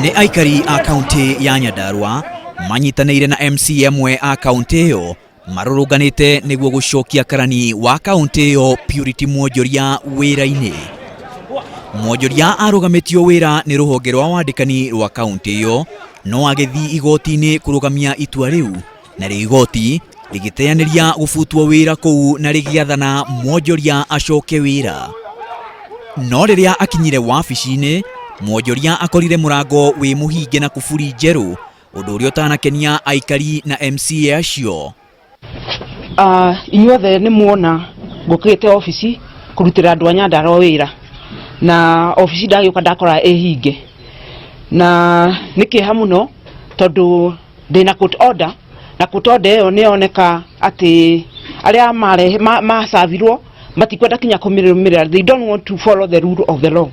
Nĩ aikari a kaunti ya Nyandarua manyitanĩire na MCA amwe a kaunti ĩyo marũrũnganĩte nĩguo gũcokia karani wa kaunti ĩyo Purity Mwonjoria wĩra-inĩ. Mwonjoria arũgamĩtio wĩra nĩ rũhonge rwa wandĩkani rwa kaunti ĩyo no agĩthiĩ igoti-inĩ kũrũgamia itua rĩu narĩo igoti rĩgĩteanĩria gũbutwo wĩra kũu na rĩgĩathana Mwonjoria acoke wĩra. No rĩrĩa akinyire wabici-inĩ, Mwonjoria akorire mũrango wĩ mũhinge na kuburi njerũ, ũndũ ũrĩa ũtanakenia aikari na MCA acio. Inyuothe nĩ muona ngũkĩte obici kũrutĩra andũ a Nyandarua wĩra na obici ndagĩũka ndakora ĩhinge na nĩ kĩeha mũno tondũ ndĩna court order na court order ĩyo nĩ yoneka atĩ arĩa marehe macavirwo matikwenda kinya kũmĩrũmĩrĩra. They don't want to follow the rule of the law.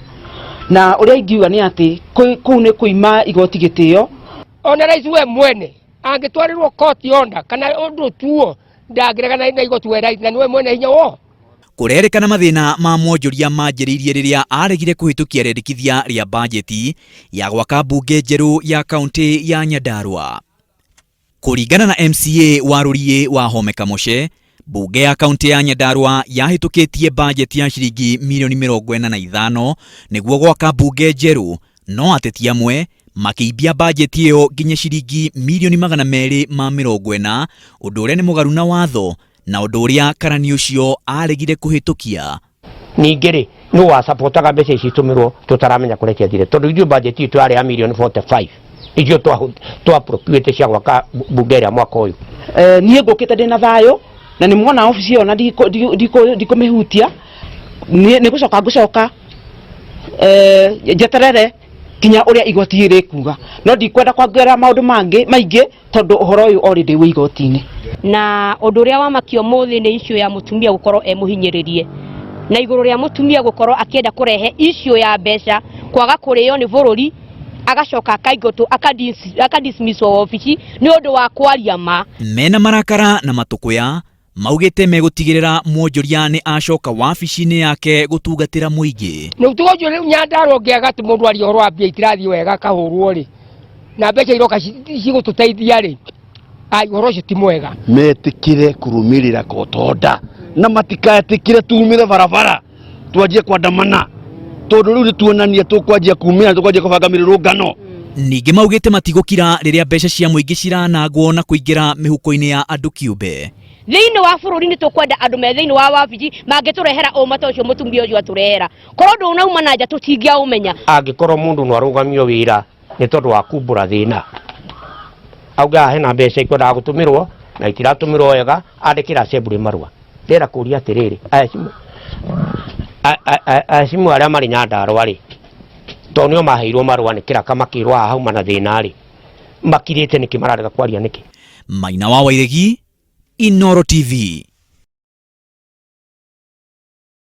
Na ũrĩa ingiuga nĩ atĩ kũu nĩ kũima igoti gĩtĩo. Ona rais we mwene angĩtwarĩrwo court order kana ũndũ tuo ndangĩregana na igoti we right na niwe mwene hinya wo. Kũrerĩkana mathĩna ma Mwonjoria manjĩrĩirie rĩrĩa aregire kũhĩtũkia rĩendekithia rĩa bajeti ya gwaka mbunge njerũ ya kaunti ya Nyandarua. Kũringana na MCA wa Rũriĩ wa Home Kamũce, mbunge ya kaunti ya Nyandarua yahĩtũkĩtie bajeti ya ciringi mirioni 45 nĩguo gwaka mbunge njerũ, no ateti amwe makĩimbia bajeti ĩyo nginya ciringi mirioni 240, ũndũ ũrĩa nĩ mũgaru na watho na ũndũ ũrĩa karani ũcio aregire kũhĩtũkia. Ningĩ rĩ, nũ wacapotaga mbeca ici itũmĩrwo tũtaramenya kũrĩa ciathire, tondũ ithuĩ bajeti itũ yarĩ ya mirioni 45 icio twaprocuĩte cia gwaka mbunge ĩrĩa mwaka ũyũ. Niĩ ngũkĩte ndĩna thayũ na nĩ muona obici ĩyo na ndikũmĩhutia, nĩ gũcoka ngũcoka njeterere kinya ũrĩa igoti rĩkuga, no ndikwenda kuongerera maũndũ mangĩ maingĩ tondũ ũhoro ũyũ already wĩ igoti-inĩ. Na ũndũ ũrĩa wamakio mũthĩ nĩ issue ya mũtumia gũkorwo e mũhinyĩrĩrie na igũrũ rĩa mũtumia gũkorwo akĩenda kũrehe issue ya mbeca kwaga kũrĩo nĩ bũrũri, agacoka akaingũtwo akadismisswo obici nĩ ũndũ wa kwaria ma. Mena marakara na matũkũya maugĩte megũtigĩrĩra Mwonjoria nĩ acoka wabici-inĩ yake gũtungatĩra mũingĩ. Nĩ ũtugo ũcio rĩu Nyandarua ũngĩaga atĩ mũndũ aria ũhoro wa mbia itirathiĩ wega akahũrwo rĩ, na mbeca iroka cigũtũteithia rĩ, ai ũhoro ũcio ti mwega. Metĩkĩre kũrũmĩrĩra court order na matikaetĩkĩre tumĩre barabara twanjie kwandamana, tondũ rĩu nĩtuonania tũkwanjia kumĩra, tũkwanjia kũbanga mĩrũrũngano. Ningĩ maugĩte matigũkira rĩrĩa mbeca cia mũingĩ ciranangwo na kũingĩra mĩhuko-inĩ ya andũ kĩũmbe. Thĩinĩ wa bũrũri nĩ tũkwenda andũ me thĩinĩ wa wabici mangĩtũrehera ũma ta ũcio mũtumia ũcio atũrehera, korwo ndũnauma na nja tũtingĩaũmenya. Angĩkorwo mũndũ no arũgamio wĩra nĩ tondũ wa kumbũra thĩna, auge haha hena mbeca ikwendaga gũtũmĩrwo na itiratũmĩrwo wega, andĩkĩra assembly marũa. Ndĩrenda kũria atĩrĩrĩ, acimu arĩa marĩ Nyandarua rĩ, tondũ nĩo maheirwo marũa nĩ kĩraka makĩrwo haha hauma na thĩna rĩ, makirĩte nĩkĩ, mararega kwaria nĩkĩ? Maina wa Wairegi, Inooro TV.